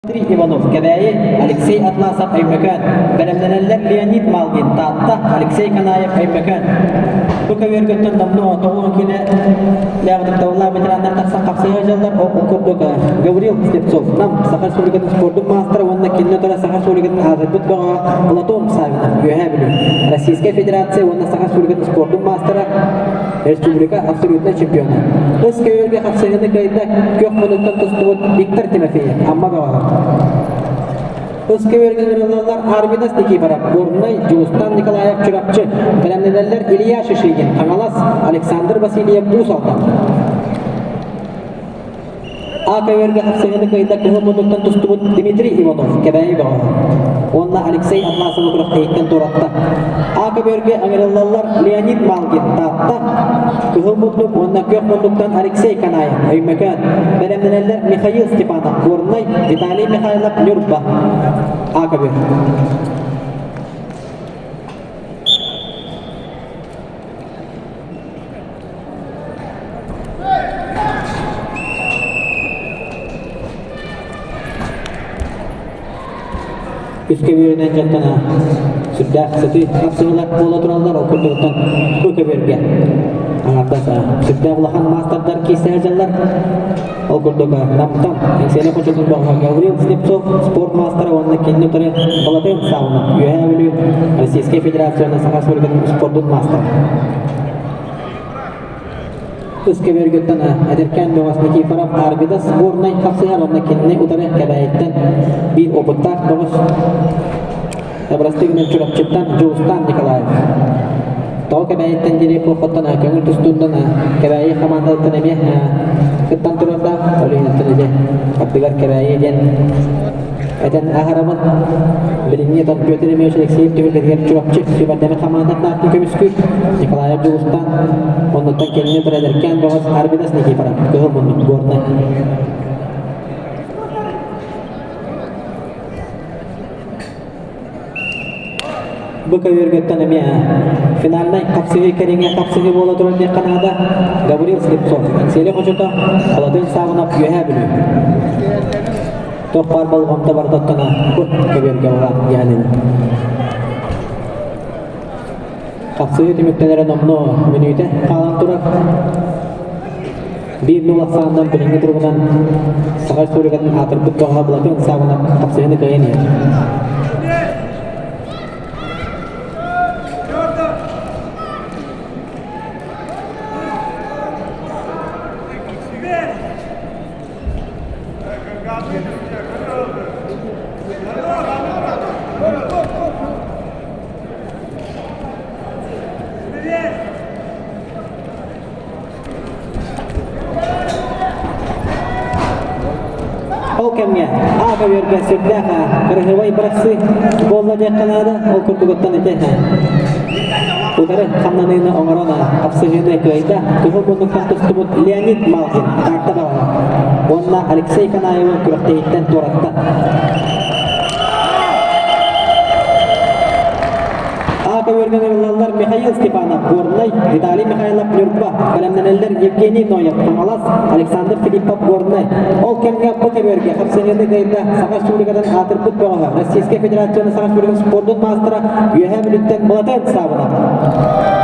Дмитрий Иванов, Кэбээйи, Алексей Атласов, Өймөкөөн. Бэлэмнэнэллэр Леонид Малгин, Таатта, Алексей Канаев, Өймөкөөн. Бу көбүөргөттөн номнуо 90 киилэ лээҕитиктабыллаах ветераннар тахсан хапсыһа сылдьаллар. Ол курдук Гаврил Слепцов, Нам, Саха Республикатын спордун маастара уонна кинини утары Саха Республикатын аатырбыт бөҕөҕө Платон Савинов, Үөһээ Бүлүү, Российскай Федерация уонна Саха Республикатын спордун маастара Республика абсолютнай чемпиона. Ыс көйөргө хапсыһыыны кыайда күөх мунуттан тустубут Виктор Тимофеев, Амма бөҕөҕө. Ыс көйөргө ырыллаллар Арвидас Никифоров, Горнай, Дьулустан Николаев, Чурапчы, бэлэмнэнэллэр Илья Шишигин, Хаҥалас, Александр Васильев, Уус Алдан. А көбүөргэ хапсыһыыны кыайда кыһыл муннуктан тустубут Дмитрий Иванов, Кэбээйи бөҕөһө. Уонна Алексей Атласовы күрэхтэһииттэн туоратта. А көбүөргэ ыҥырыллаллар Леонид Малгин, Таатта, Кыһыл муннук уонна Күөх муннуктан Алексей Канаев, Өймөкөөн. Бэлэмнэнэллэр Михаил Степанов, Горнай, Виталий Михайлов, Ньурба. А көбүөр. Үс көбүөрүнэн дьонтон сүрдээх сытыы хапсыһыылар буола тураллар, ол курдуктан бу көбүөргэ аҥардас сүрдээх улахан маастардар киирсэ сылдьаллар. Ол курдук Намтан Эҥсиэли хочотун бөҕөһө Гаврил Слепцов спорт маастара уонна кинини утары Балатын Саввинов Үөһээ Бүлүү Российскай Федерацияны Саха Республикатын спордун маастара. Ыс көбүөргүттэн эдэркээн бөҕөс Никифоров Арвидас сборнай хапсыһар уонна кинини утары Кэбээйиттэн биир опыттаах бөҕөс Бырастыы Чурапчыттан Дьулустаан Николаев. Тоҕо Кэбээйиттэн диэри Куохоттон көҥүл тустуундан Кэбээйи хамаандатыттан эмиэ кыттан турардаах. Ол иһин ити ардыгар Кэбээйи диэн этэн аһарабын. Билиҥҥи тон Петр Ильич Алексеев түһүлгэтигэр Чурапчы сүүмэрдэммит хамаандатын аатын көмүскүүр. Николаев Дьулустаан оннуттан кэннини турар бөҕөс Арвидас Никифоров Кыһыл муннук Горнай. Бу көбүөргөттөн эмиэ финальнай хапсыһыы кэриҥэ хапсыһыы буола турар диэххэ наада. Гаврил Слепцов, Эҥсиэли хочото, Балатын Саввинов, Үөһээ Бүлүү. Туох баар болҕомто барытыттан бу көбүөргэ уһаан дьаһаныбыт. Хапсыһыы түмүктэнэрэ номнуо мүнүүтэ хаалан турар. Биир нуул ахсаанынан билиҥҥи туругунан Саха Республикатын аатырбыт бөҕөһө Былатыан Саввинов хапсыһыыны кыайан иһэр. Ол кэмҥэ аата үөргэ сүрдээх кыраһыабай бырахсыы буолла диэххэ наада. Ол курдугуттан ити утары хамнаныыны оҥорон хапсыһыыны кыайда. Кыһыл муннуктан тустубут Леонид Малкин Таатта баҕана уонна Алексей Канаевы күрэхтэһииттэн туоратта. Аата үөргэн Михаил Степанов, Горнай, Виталий Михайлов, Ньурба, бэлэмнэнэллэр Евгений Ноев, Хаҥалас, Александр Филиппов, Горнай. Ол кэмҥэ бу көбүөргэ хапсыһыыны кыайда Саха Республикатын аатырбыт бөҕөһө, Российскай Федерацияны Саха Республикатын спордун маастара Үөһээ Бүлүүттэн Былатыан Саввинов.